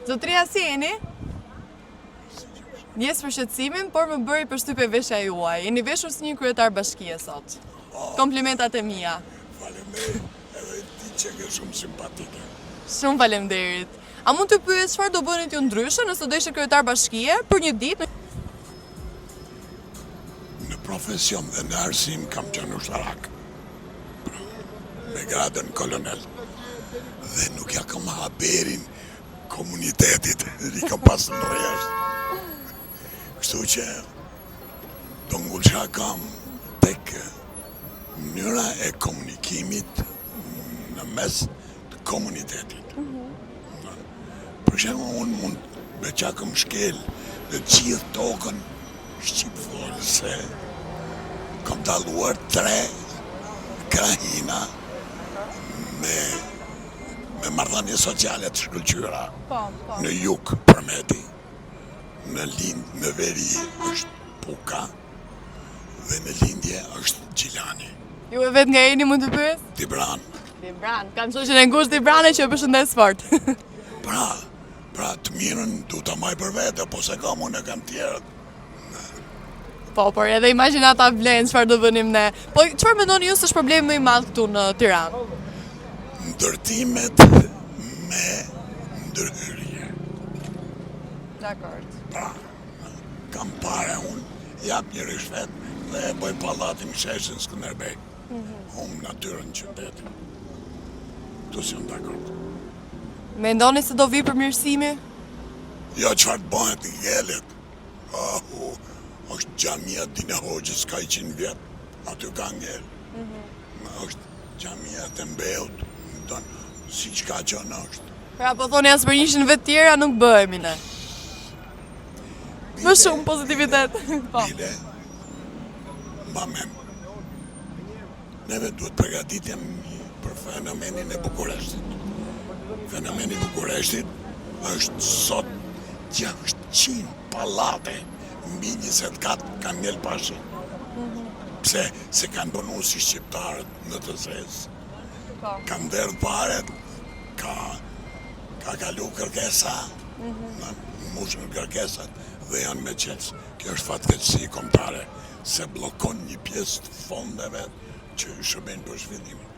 Zotria si jeni? Ndjesë për shqetësimin, por më bëri përshtypje veshja juaj. Jeni veshur si një kryetar bashkie sot. Komplimentat e mia. Faleminderit, edhe ti që ke shumë simpatike. Shumë faleminderit. A mund të pyes çfarë do bënit ju ndryshe nëse do ishte kryetar bashkie për një ditë? Në profesion dhe në arsim kam qenë ushtarak. Pra, me gradën kolonel. Dhe nuk ja kam haberin komunitetit, i kam pas në rresht. Kështu që do ngulsha kam tek mënyra e komunikimit në mes të komunitetit. Për shembull, unë mund me qa kam shkel në gjithë tokën shqipfolëse, kam dalluar tre krahina me me marrëdhënie sociale të shkëlqyera. Po, po. Në jug Përmeti, në lind në veri është Puka dhe në lindje është Gjilani. Ju e vetë nga jeni mund të pyes? Dibran. Dibran, kam shoqen e ngushtë Dibrane që e përshëndes fort. Pra, pra të mirën du ta maj për vete, po se kam unë e kam tjerët. Po, por edhe imagjinata vlen çfarë do bënim ne. Po çfarë mendoni ju se është problemi më i madh këtu në Tiranë? Ndërtimet me ndërhyrje. Dakord. Pra, kam pare unë, jap një ryshfet dhe e bëj pallatin në sheshin Skënderbej. Hum natyrën qytetit. Këtu s'jam dakord. Mendoni se do vi përmirësimi? Jo, çfarë të bëhet ngelet. Ah, u, është xhamia Dine Hoxhës ka 100 vjet, aty ka ngel. Është xhamia e Tembeut, don, siç ka qenë është. Pra po thoni as për 100 vjet tjera nuk bëhemi ne. Më shumë pozitivitet. Po. Bile, mba mend. Neve duhet përgatitemi për fenomenin e Bukureshtit. Fenomeni i Bukureshtit është sot 600 pallate mbi 20 kat kanë ngel pa shi. Pse? Se kanë punu si shqiptarët në të zezë. Po. Kanë derdh paret, ka, ka kalu kërkesa, në mushën kërkesat dhe janë me qelës. Kjo është fatkeqësi kombëtare, se bllokon një pjesë të fondeve që shërbejnë për zhvillimin.